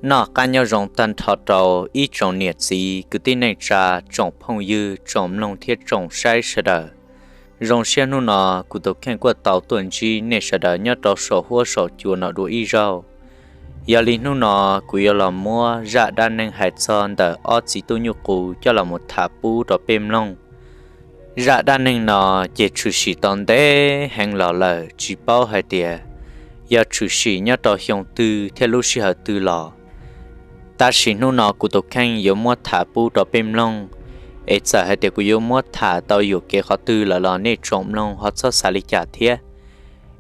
Noj qab nyob zoo tag nrho rau ib tsoom niam txiv kwv tij neej tsa, tsoom phooj ywg, tsoom mloog thiab tsoom saib sawv daws. Zoo siab hnub no kuv tus kheej kuj tau tuaj ntsib nej sawv daws nyob rau saum huab saum cua no dua ib zaug. Yog li hnub no kuv yuav los muab zaj dab neeg hais txog ntawm ob txiv tub nyuj qus coj los mus tham pub rau peb mloog. Zaj dab neeg no ces tshwm sim tau ntev heev los lawm, tsis paub hais tias yog tshwm sim nyob rau xyoo twg thiab lub sij hawm twg los. Tab sis hnub no kuv tus kheej yuav muab tham pub rau peb mloog, es txawm hais tias kuv yuav muab tham tau yuam kev qhov twg lawm los nej tsoom mloog ho txhob xav li cas thiab.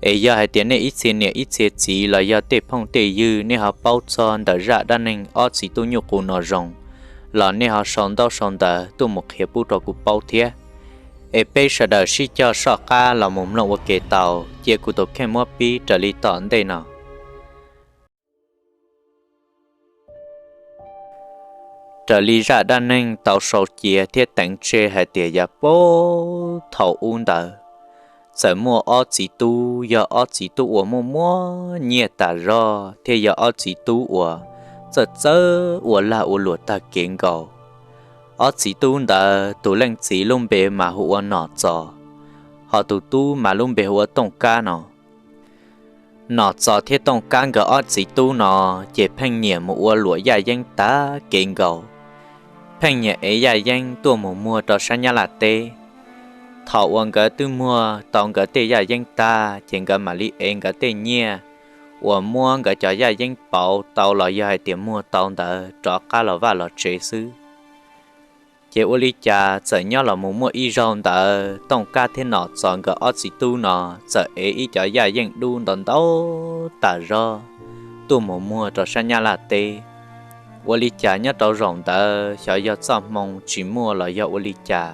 Es yog hais tias nej ib txhia niam ib txhia txiv los yog tej phooj tej ywg nej ho paub txog ntawm zaj dab neeg ob txiv tub nyuj qus no zoo, los nej ho sau ntaub sau ntawv tuaj mus qhia pub rau kuv paub thiab. Es peb sawv daws sib cog soj qab los mus mloog ua ke tau, cia kuv tus kheej muab pib raws li tom ntej no. Raws li zaj dab neeg tau sau cia thiab teev tseg hais tias yav puag thaum ub ntawd, txawm muaj ob txiv tub, yog ob txiv tub uas muaj muaj nyiaj tas zog thiab yog ob txiv tub uas txawj txawj ua lag ua luam tag kev nkaus. Ob txiv tub ntawd tus leej txiv lub npe mas hu ua Nom Txos, ho tus tub mas lub npe hu ua Tooj Kab no. Nom Txos thiab Tooj Kab nkawd ob txiv tub no ces pheej nyiam mus ua luam yaj yeeb tag kev nkaus, pheej nyiam ev yaj yeeb tuaj mus muag rau sab Nyab Laj teb. Thaum uas nkawd twb muag tau nkawd tej yaj yeeb tag ces nkawd mam li ev nkawd tej nyiaj uas muab nkawd cov yaj yeeb pauv tau los yog hais tias muag tau ntawd rov qab los vaj los tsev xwb. Ces ua li cas txawm nyob los mus muaj ib zaug ntawd Tooj Kab thiab Nom Txos nkawd ob txiv tub no txawm ev ib cov yaj yeeb dub ntau ntau tas zog tuaj mus muag rau sab Nyab Laj teb. Ua li cas nyob rau zaum ntawd xyov yog txoj hmoo tsis muaj los yog ua li cas,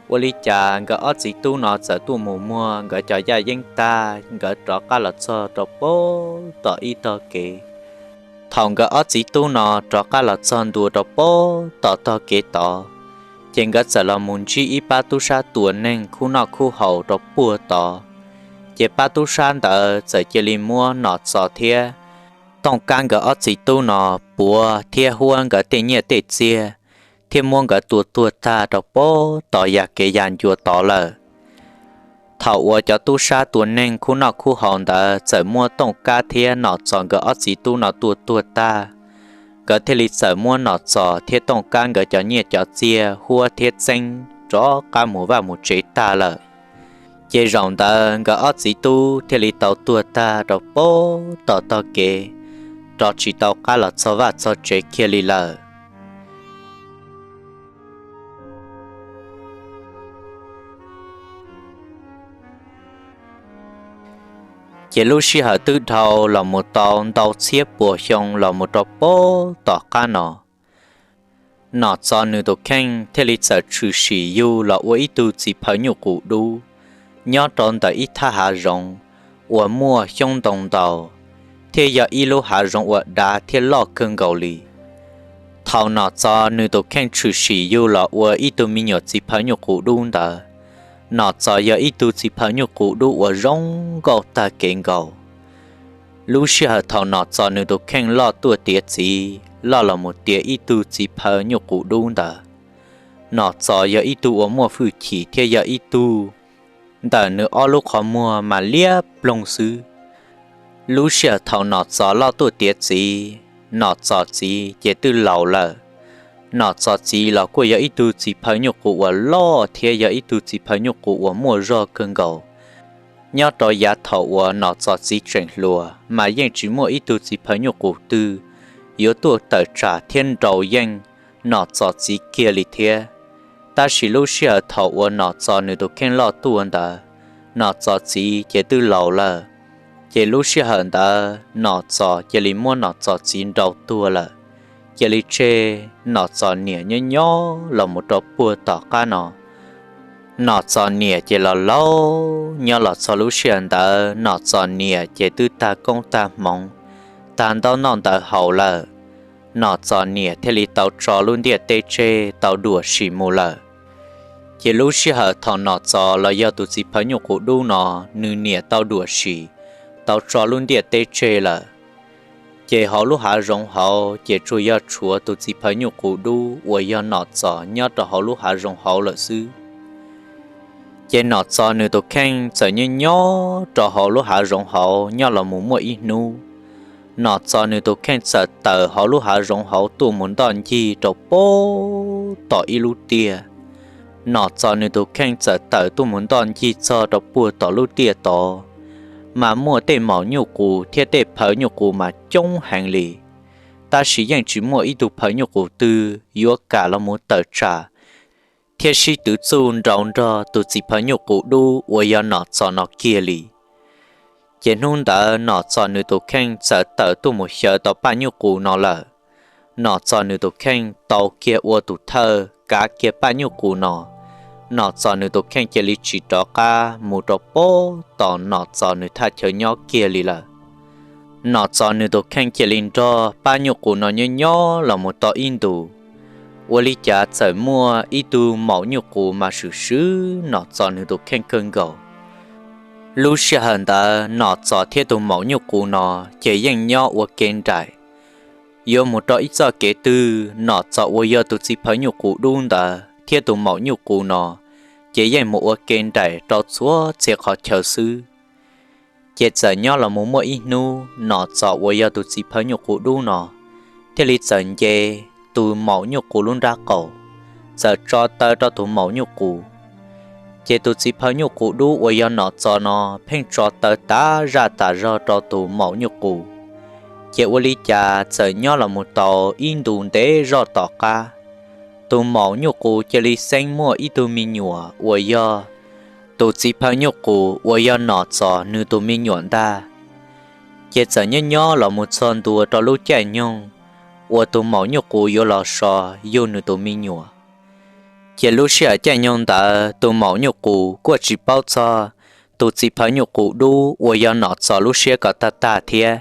ua li cas nkawd ob txiv tub no txawm tuaj mus muag nkawd cov yaj yeeb tag nkawd rov qab los txog rau puag tom ib tog kev. Thaum nkawd ob txiv tub no rov qab los txog ntua rau puag tom tog kev tod, ces nkawd txawm los mus ntsib ib pab tub sab tua neeg khub noj khub haus rau puag tod. Ces pab tub sab ntawd txawm cia li muab Nom Txos thiab Tooj Kab nkawd ob txiv tub no puav thiab huab nkawd tej nyiaj tej txiag, thiab muab nkawd tua tuag tag rau puag tom yam kev yam ncua tod lawm. Thaum uas cov tub sab tua neeg khub noj khub haus ntawd txawm muab Tooj Kab thiab Nom Txos nkawd ob txiv tub no tua tuag tag, nkawd thiaj li txawm muab Nom Txos thiab Tooj Kab nkawd cov nyiaj cov txiag huab thiab txeeb rov qab mus vaj mus tsev tag lawm. Ces zaum ntawd nkawd ob txiv tub thiaj li tau tuag tag rau puag tom tog kev, rov tsis tau qab los txog vaj txog tsev kiag li lawm. Ces lub sij hawm twb dhau los mus tau ntau txhiab puas xyoo los mus rau puag tom qab no, Nom Txos nws tus kheej thiaj li txawm tshwm sim yug los ua ib tug txiv phaw nyuj qus dub nyob rau ntawm ib thaj hav zoov uas muaj xyoob ntoo ntau, thiab yog ib lub hav zoov uas dav thiab loj kawg nkaus li. Thaum Nom Txos nws tus kheej tshwm sim yug los ua ib tug me nyuam txiv phaw nyuj qus dub ntawd, Nom Txos yog ib tug txiv phaw nyuj qus dub uas zoo nkauj tag kev nkaus. Lub sij hawm thaum Nom Txos nws tus kheej loj tuaj tiav txiv, loj los mus tiav ib tug txiv phaw nyuj qus dub ntawd, Nom Txos yog ib tug uas muaj hwj chim thiab yog ib tug ntawm nws ob lub qhov muag mas liab ploog xwb. Lub sij hawm thaum Nom Txos loj tuaj tiav txiv, Nom Txos txiv ces twb laus lawm. Nom Txos txiv los kuj yog ib tug txiv phaw nyuj qus uas loj thiab yog ib tug txiv phaw nyuj qus uas muaj zog kawg nkaus. Nyob rau yav thaum uas Nom Txos txiv tseem hluas mas yeej tsis muaj ib tug txiv phaw nyuj qus twg yuav tuaj tawm tsam thiab nrau yeej Nom Txos txiv kiag li thiab. Tab sis lub sij hawm thaum uas Nom Txos nws tus kheej loj tuaj ntawd, Nom Txos txiv ces twb laus lawm. Ces lub sij hawm ntawd Nom Txos cia li muab Nom Txos txiv nrau tuag lawm, cia li tseg Nom Txos niam nyob nyob los mus rau puag tom qab no. Nom Txos niam ces los laus nyob los txog lub sij hawm ntawd Nom Txos niam ces twb tag koob tag hmoov, tag ntaub noj ntawv haus lawm. Nom Txos niam thiaj li tau tso lub ntiaj teb tseg tau duam sim mus lawm. Ces lub sij hawm thaum Nom Txos los yog tus txiv phaw nyuj qus dub no, nws niam tau duam sim, tau tso lub ntiaj teb tseg lawm. Ces hauv lub hav zoov hauv ces tsuas yog tshuav tus txiv phaw nyuj qus dub uas yog Nom Txos nyob rau hauv lub hav zoov hauv lawm xwb. Ces Nom Txos nws tus kheej txawm nyob nyob rau hauv lub hav zoov hauv nyob los mus muaj ib hnub, Nom Txos nws tus kheej txawm tawm hauv lub hav zoov hauv tuaj mus ntoj ncig rau puag tom ib lub tiaj. Nom Txos nws tus kheej txawm tawm tuaj mus ntoj ncig txog rau puag tom lub tiaj tod, mas muaj tej maum nyuj qus thiab tej phaw nyuj qus mas coob heev li. Tab sis yeej tsis muaj ib tug phaw nyuj qus twg yuav kam los mus tawm tsam thiab sib twv txuj nraus nrog tus txiv phaw nyuj qus dub uas yog Nom Txos no kiag li. Ces hnub ntawd Nom Txos nws tus kheej txawm tawm tuaj mus xyaw tau paj nyuj qus no lawm. Nom Txos nws tus kheej tau kiag ua tus thawj kav kiag paj nyuj qus no. Nom Txos nws tus kheej cia li tsis rov qab mus rau puag tom Nom Txos nws thaj chaw nyob kiag li lawm. Nom Txos nws tus kheej cia li nrog paj nyuj qus no nyob nyob los mus tau ib ntus, ua li cas txawm muaj ib tug maum nyuj qus mas swm swb Nom Txos nws tus kheej kawg nkaus. Lub sij hawm ntawd Nom Txos thiab tus maum nyuj qus no ces yeej nyob ua ke nraim. Yuav mus rau ib txoj kev twg Nom Txos uas yog tus txiv phaw nyuj qus dub ntawd thiab tus maum nyuj qus no ces yeej mus ua ke nraim rau txhua txhia qhov chaw xwb. Ces txawm nyob los mus muaj ib hnub Nom Txos uas yog tus txiv phaw nyuj qus dub no thiaj li txawm nce tus maum nyuj qus lub nrab qaum, txawm tso taw rau tus maum nyuj qus. Ces tus txiv phaw nyuj qus dub uas yog Nom Txos no pheej tso taw tas zaj tas zog rau tus maum nyuj qus. Ces ua li cas txawm nyob los mus tau ib ntus ntev zoj tom qab, tus maum nyuj qus cia li xeeb muaj ib tug me nyuam uas yog tus txiv phaw nyuj qus uas yog Nom Txos nws tus me nyuam ntag. Ces txawm nyob nyob los mus txog ntua rau lub caij nyoog uas tus maum nyuj qus yuav los so yug nws tus me nyuam. Ces lub sij hawm caij nyoog ntawd tus maum nyuj qus kuj tsis paub txog tus txiv phaw nyuj qus dub uas yog Nom Txos lub siab kom tag tag thiab.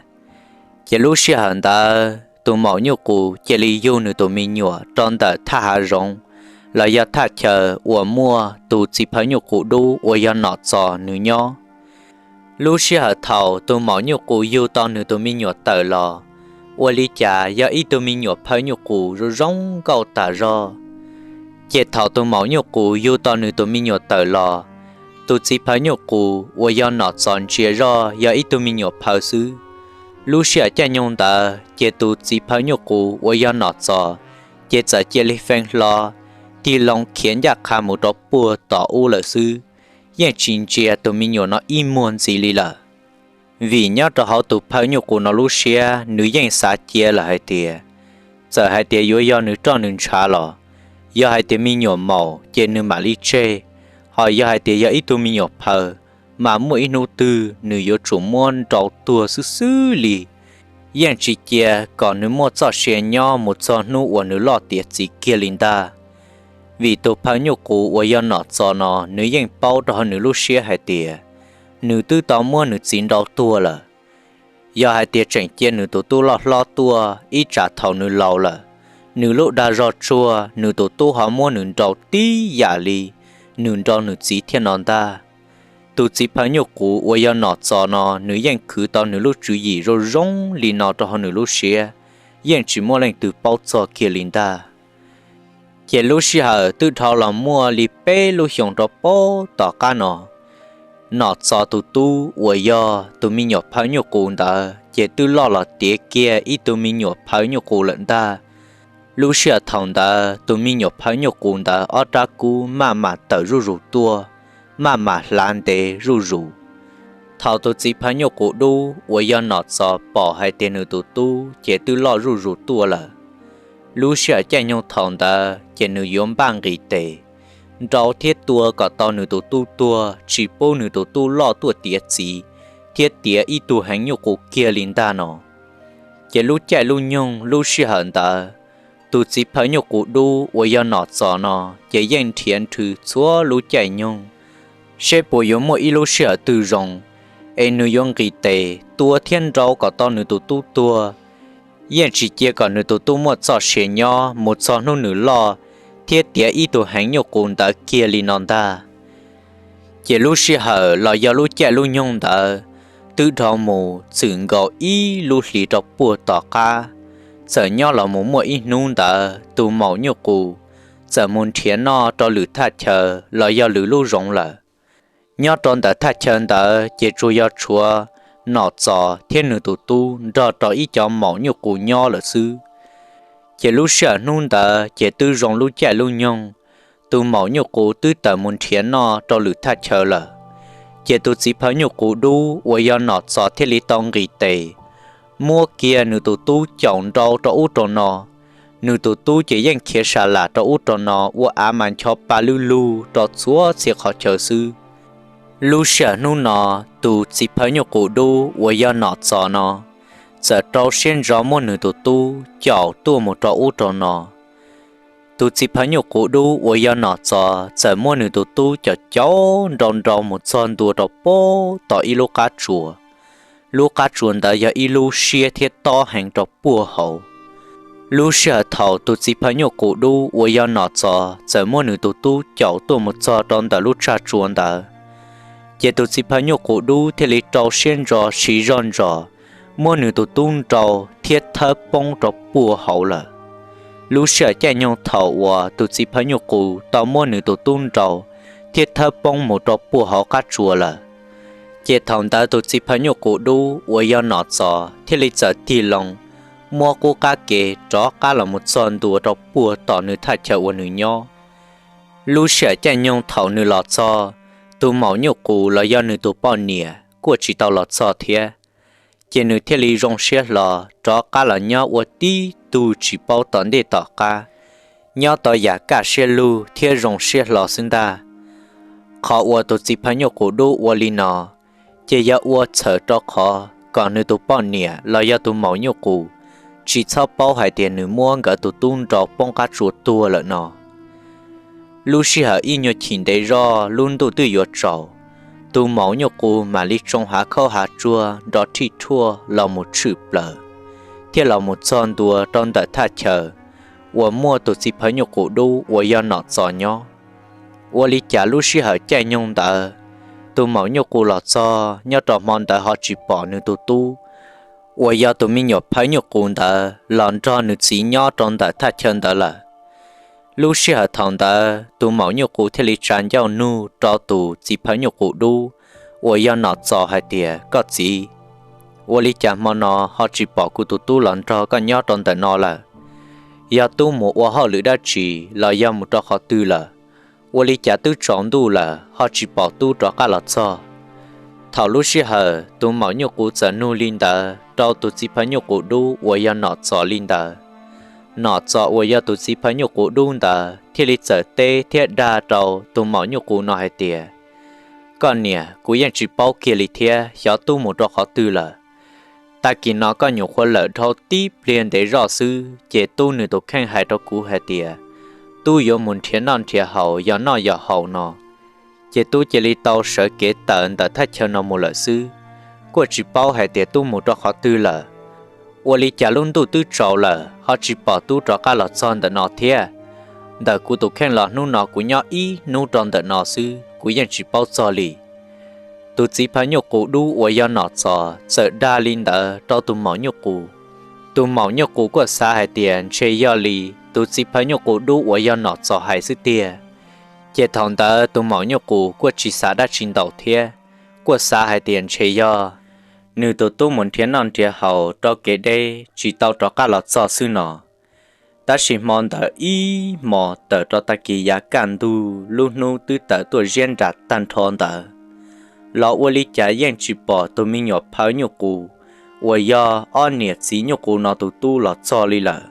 Ces lub sij hawm ntawd tus maum nyuj qus cia li yug nws tus me nyuam rau ntawm thaj hav zoov los yog thaj chaw uas muaj tus txiv phaw nyuj qus dub uas yog Nom Txos nws nyob. Lub sij hawm thaum tus maum nyuj qus yug tau nws tus me nyuam tawm los, ua li cas yog ib tug me nyuam phaw nyuj qus zoo zoo nkauj tas zog. Ces thaum tus maum nyuj qus yug tau nws tus me nyuam tawm los, tus txiv phaw nyuj qus uas yog Nom Txos ntsia zoj yog ib tug me nyuam phaw xwb. Lub sij hawm caij nyoog ntawd ces tus txiv phaw nyuj qus uas yog Nom Txos ces txawm cia li fee hlo, tig loo khiav ncaj qha mus rau puag tom ub lawm xwb, yeej tsis ntsia tus me nyuam no ib muag ntxiv li lawm. Vim nyob rau hauv tus phaw nyuj qus no lub siab nws yeej xav cia lawm hais tias, txawm hais tias yuav yog nws roj nws ntshav los, yog hais tias me nyuam maum ces nws mam li tseg, ho yog hais tias yog ib tug me nyuam phaw, mas muaj ib hnub twg nws yuav tsum muab nrau tuag xwb xwb li. Yeej tsis cia kom nws muaj txoj sia nyob mus txog hnub uas nws loj tiav txiv kiag li ntag. Vim tus phaw nyuj qus uas yog Nom Txos no nws yeej paub rau hauv nws lub siab hais tias, nws twb tau muab nws txiv nrau tuag lawm. Yog hais tias tseem cia nws tus tub loj hlob tuaj ib tsam thaum nws laus lawm, nws lub dag zog tsuag nws tus tub ho muab nws nrau tib yam li nws nrau nws txiv thiab no ntag. Tus txiv phaw nyuj qus uas yog Nom Txos no nws yeej khwv tau nws lub tswv yim zoo zoo li no rau hauv nws lub siab, yeej tsis muaj leej twg paub txog kiag li ntag. Ces lub sij hawm twb dhau los muaj li peb lub xyoos rau puag tom qab no, Nom Txos tus tub uas yog tus me nyuam phaw nyuj qus ntawd ces twb loj los tiav kiag ib tug me nyuam phaw nyuj qus lawm ntag. Lub sij hawm thaum ntawd tus me nyuam phaw nyuj qus ntawd ob rab kub maj mam tawm zuj zus tuaj, maj mam hlav ntev zuj zus. Thaum tus txiv phaw nyuj qus dub uas yog Nom Txos pom hais tias nws tus tub ces twb loj zuj zus tuaj lawm, lub sij hawm caij nyoog thaum ntawd ces nws yuav npaj nqis tes nrau thiab tua kom tau nws tus tub tuag, tsis pub nws tus tub loj tuaj tiav txiv thiab tiav ib tug heev nyuj qus kiag li ntag no. Ces lub caij lub nyoog lub sij hawm ntawd, tus txiv phaw nyuj qus dub uas yog Nom Txos no ces yeej nrhiav nrhw txhua lub caij nyoog, seb puas yuav muaj ib lub sij hawm twg zoo es nws yuav nqis tes tua thiab nrau kom tau nws tus tub tuag, yeej tsis cia kom nws tus tub muaj txoj sia nyob mus txog hnub nws loj thiab tiav ib tug heev nyuj qus ntawd kiag li no ntag. Ces lub sij hawm los yog lub caij lub nyoog ntawd, twb dhau mus txwm nkaus ib lub hlis rau puag tom qab. Txawm nyob los mus muaj ib hnub ntawd tus maum nyuj qus txawm mus nrhiav noj rau lwm thaj chaw los yog lwm lub zoov lawm. Nyob rau ntawm thaj chaw ntawd ces tsuas yog tshuav Nom Txos thiab nws tus tub nrog rau ib cov maum nyuj qus nyob lawm xwb. Ces lub sij hawm hnub ntawd ces twb zoo lub caij lub nyoog, tus maum nyuj qus twb tawm mus nrhiav noj rau lwm thaj chaw lawm. Ces tus txiv phaw nyuj qus dub uas yog Nom Txos thiaj li tau nqis tes, muab kiag nws tus tub caum nrau rau ub rau no. Nws tus tub ces yeej khiav sa lam rau ub rau no ua av mas ncho pa lwj lug rau txhua txhia qhov chaw xwb. Lub sij hawm hnub no, tus txiv phaw nyuj qus dub uas yog Nom Txos no txawm rau siab ntso muab nws tus tub caum tuaj mus rau ub rau no. Tus txiv phaw nyuj qus dub uas yog Nom Txos txawm muab nws tus tub caum caum nrau nrau mus txog ntua rau puag tom ib lub qab tsuas. Lub qab tsuas ntawd yog ib lub siab thiab tob heev rau puag hauv. Lub sij hawm thaum tus txiv phaw nyuj qus dub uas yog Nom Txos txawm muab nws tus tub caum tuaj mus txog rau ntawm lub tsag tsuas ntawd, ces tus txiv phaw nyuj qus dub thiaj li rau siab ntso siv zog ntsos muab nws tus tub nrau thiab thawb poob rau puag hauv lawm. Lub sij hawm caij nyoog thaum uas tus txiv phaw nyuj qus tau muab nws tus tub nrau thiab thawb poob mus rau puag hauv qab tsuas lawm, ces thaum ntawd tus txiv phaw nyuj qus dub uas yog Nom Txos thiaj li txawm tig loo, muab qub qab ke rov qab los mus txog ntua rau puag tom nws thaj chaw uas nws nyob. Lub sij hawm caij nyoog thaum nws los txog, tus maum nyuj qus los yog nws tus poj niam kuj tsis tau los txog thiab. Ces nws thiaj li zoo siab hlo rov qab los nyob ua tib tug tsis paub tom ntej tom qab, nyob tau yam kaj siab lug thiab zoo siab hlo xwb ntag. Qhov uas tus txiv phaw nyuj qus dub ua li no, ces yog ua txhawm rau qhov kom nws tus poj niam los yog tus maum nyuj qus tsis txhob paub hais tias nws muab nkawd tus tub nrau poob qab tsuas tuag lawm no. Lub sij hawm ib nyuag chim ntev zog lub ntuj twb yuav tsaus, tus maum nyuj qus mam li tsoo hav khaub hav tsuag nrov rhij rhuaj los mus tshwm plaws, thiab los mus txog ntua rau ntawm thaj chaw uas muaj tus txiv phaw nyuj qus dub uas yog Nom Txos nyob. Ua li cas lub sij hawm caij nyoog ntawd, tus maum nyuj qus los txog nyob rau hmo ntawd ho tsis pom nws tus tub uas yog tus me nyuam phaw nyuj qus ntawd los nrog nws txiv nyob rau ntawm thaj chaw ntawd lawm. Lub sij hawm thaum ntawd tus maum nyuj qus thiaj li tsa ncauj nug rau tus txiv phaw nyuj qus dub uas yog Nom Txos hais tias, Koj txiv, ua li cas hmo no ho tsis pom kuv tus tub los nrog koj nyob rau ntawm no lawm? Yog tub mus ua hauj lwm dab tsi los yog mus rau qhov twg lawm? Ua li cas twb tsaus ntuj lawm ho tsis pom tub rov qab los txog? Thaum lub sij hawm tus maum nyuj qus txawm nug li ntawd rau tus txiv phaw nyuj qus dub uas yog Nom Txos li ntawd, Nom Txos uas yog tus txiv phaw nyuj qus dub ntawd thiaj li txawm teb thiab dag rau tus maum nyuj qus no hais tias, Koj niam, kuv yeej tsis paub kiag li thiab, xyov tub mus rau qhov twg lawm. Tag kis no koj nyuam qhuav lawm dhau tib pliag ntev zoj xwb, ces tub nws tus kheej hais rau kuv hais tias tub yuav mus nrhiav noj nrhiav haus yos noj yos haus no, ces tub cia li tau sawv kev tawm ntawm thaj chaw no mus lawm xwb, kuj tsis paub hais tias tub mus rau qhov twg lawm. Ua li cas lub ntuj twb tsaus lawm ho tsis pom tub rov qab los txog ntawm no thiab? Ntawm kuv tus kheej los hnub no kuv nyob ib hnub rau ntawm no xwb, kuv yeej tsis paub txog li. Tus txiv phaw nyuj qus dub uas yog Nom Txos txawm dag li ntawd rau tus maum nyuj qus. Tus maum nyuj qus kuj xav hais tias ntshe yog li tus txiv phaw nyuj qus dub uas yog Nom Txos hais xwb tiag. Ces thaum ntawd tus maum nyuj qus kuj tsis xav dab tsi ntau thiab, kuj xav hais tias ntshe yog nws tus tub mus nrhiav noj nrhiav haus rau kev deb tsis tau rov qab los txog xwb no. Tab sis hmo ntawd ib hmos tawm rau tag kis yav kaj ntug lub hnub twb tawm tuaj ziab nram tag nrho ntawd, los ua li cas yeej tsis pom tus me nyuam phaw nyuj qus uas yog ob niam txiv nyuj qus no tus tub los txog li lawm.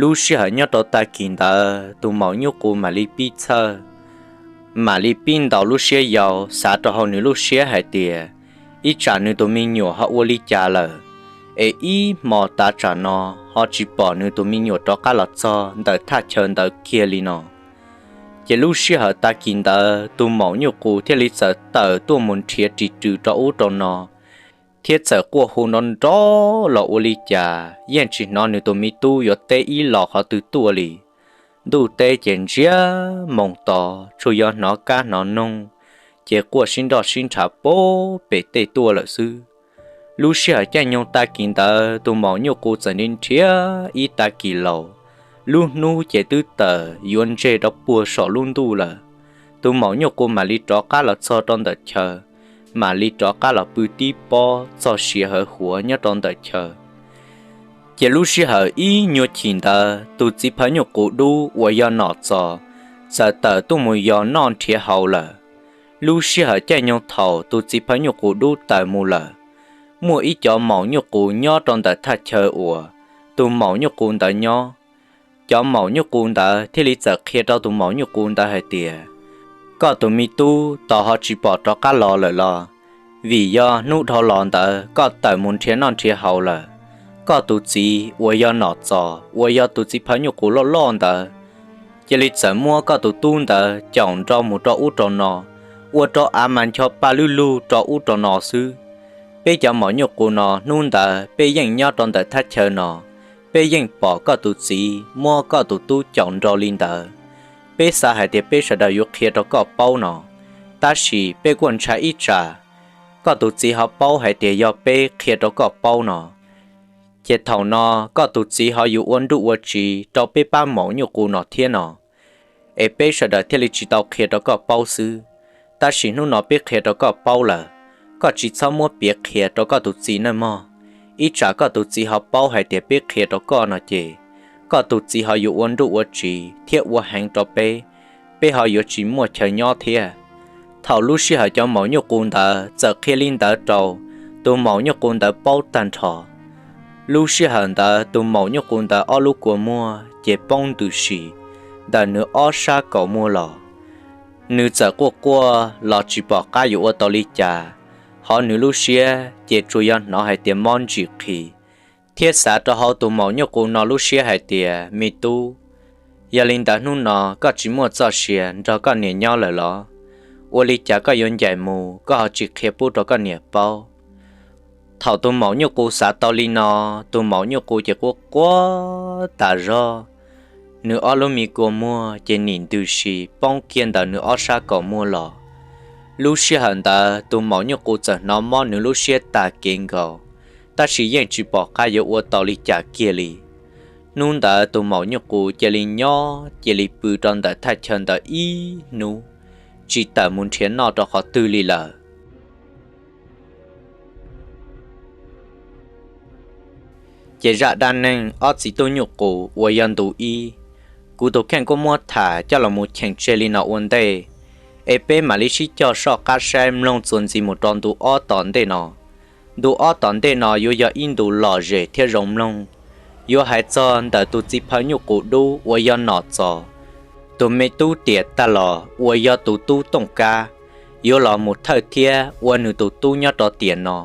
Lub sij hawm nyob rau tag kis ntawd tus maum nyuj qus mam li pib txhawj, mam li pib ntaus lub siab yau xav rau hauv nws lub siab hais tias ib tsam nws tus me nyuam ho ua li cas lawm, es ib hmo tav tsam no ho tsis pom nws tus me nyuam rov qab los txog ntawm thaj chaw ntawd kiag li no. Ces lub sij hawm tag kis ntawd tus maum nyuj qus thiaj li txawm tawm tuaj mus nrhiav ris rws rau ub rau no, thiab txawm quaj hu nrov nrov los ua li cas yeej tsis hnov nws tus me tub yuav teb ib los qhov twg tuaj li. Ntuj teb ces ntsiag moos to, tsuas yog hnov kab hnov noog ces quaj sib nroj sib nrhav pem tej tuaj lawm xwb. Lub sij hawm caij nyoog tag kis ntawd tus maum nyuj qus txawm nrhiav ib tag kis laus, lub hnub ces twb tawm yuav ntseg rau puag saum lub ntuj lawm. Tus maum nyuj qus mam li rov qab los txog rau ntawm chaw, mam li rov qab los pw tib pob txog siav hawv huav nyob rau ntawm chaw. Ces lub sij hawm ib nyuag chim ntawd tus txiv phaw nyuj qus dub uas yog Nom Txos txawm tawm tuaj mus yos noj nrhiav haus lawm. Lub sij hawm caij nyoog thaum tus txiv phaw nyuj qus dub tawm mus lawm, muaj ib cov maum nyuj qus nyob rau ntawm thaj chaw uas tus maum nyuj qus ntawd nyob. Cov maum nyuj qus ntawd thiaj li txawm qhia rau tus maum nyuj qus ntawd hais tias, koj tus me tub tos ho tsis pom rov qab los lawm los vim yog hnub dhau los ntawd koj tawm mus nrhiav noj nrhiav haus lawm. Koj tus txiv uas yog Nom Txos uas yog tus txiv phaw nyuj qus loj loj ntawd cia li txawm muab koj tus tub ntawd caum nrog mus rau ub rau no, ua rau av mas ncho pa lwj lug rau ub rau no xwb. Peb cov maum nyuj qus no hnub ntawd peb yeej nyob rau ntawm thaj chaw no, peb yeej pom koj tus txiv muab koj tus tub caum nrog li ntawd. Peb xav hais tias peb sawv daws yuav qhia rau koj paub no, tab sis peb kuj ntshai ib tsam koj tus txiv ho paub hais tias yog peb qhia rau koj paub no, ces thaum no koj tus txiv ho yuav ua nruj ua tsiv rau peb pab maum nyuj qus no thiab no, es peb sawv daws thiaj li tsis tau qhia rau koj paub xwb. Tab sis hnub no peb qhia rau koj paub lawm, koj tsis txhob muab piav qhia rau koj tus txiv nawb mog. Ib tsam koj tus txiv ho paub hais tias peb qhia rau koj no ces, koj tus txiv ho yuav ua nruj ua tsiv thiab ua heev rau peb, peb ho yuav tsis muaj chaw nyob thiab. Thaum lub sij hawm cov maum nyuj qus ntawd txawm qhia li ntawd rau tus maum nyuj qus ntawd paub tag nrho, lub sij hawm ntawd tus maum nyuj qus ntawd ob lub kua muag ces poob ntws si ntawm nws ob sab kaum muag los. Nws txawm quaj quaj los tsis pom qab yuav ua tau li cas, hos nws lub siab ces tsuas yog hnov hais tias mob ntsim qhi, thiab xav rau hauv tus maum nyuj qus no lub siab hais tias, me tub, yog li ntawd hnub no koj tsis muaj txoj sia nrog koj niam nyob lawm los? Ua li cas koj yuav ncaim mus koj ho tsis qhia pub rau koj niam paub? Thaum tus maum nyuj qus xav tau li no, tus maum nyuj qus ces quaj quaj tas zog, nws ob lub me kua muag ces nim ntws si poob kiag ntawm nws ob sab kaum muag los. Lub sij hawm ntawd tus maum nyuj qus txawm hnov mob nws lub siab tag kev nkaus, tab sis yeej tsis pom qab yuav ua tau li cas kiag li. Hnub ntawd tus maum nyuj qus cia li nyob cia li pw rau ntawm thaj chaw ntawd ib hnub, tsis tawm mus nrhiav noj rau qhov twg li lawm. Ces zaj dab neeg ob txiv tub nyuj qus uas yog ntu ib, kuv tus kheej kuj muab tham coj los mus cheem tseg li no ua ntej, es peb mam li sib cog soj qab saib mloog txuas ntxiv mus rau ntu ob tom ntej no. Ntu ob tom ntej no yuav yog ib ntu lom zem thiab zoo mloog, yuav hais txog ntawm tus txiv phaw nyuj qus dub uas yog Nom Txos tus me tub tiam tag los uas yog tus tub Tooj Kab yuav los mus thawj thiab ua nws tus tub nyob rau tiam no,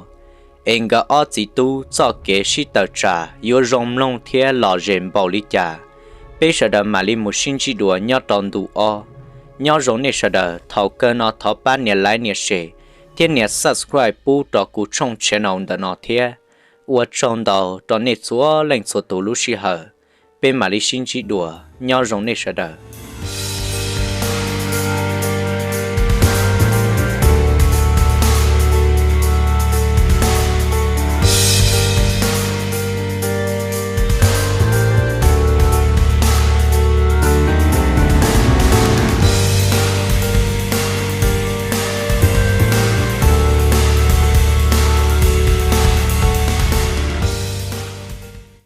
es nkawd ob txiv tub txoj kev sib tawm tsam yuav zoo mloog thiab lom zem npaum li cas, peb sawv daws mam li mus sib ntsib dua nyob rau ntu ob. Nyob zoo nej sawv daws, thaum kawg no thov pab nias like nias share thiab nias subscribe pub rau kuv tshooj channel ntawm no thiab. Ua tsaug ntau rau nej txhua leej txhua tus lub sij hawm, peb mam li sib ntsib dua, nyob zoo nej sawv daws.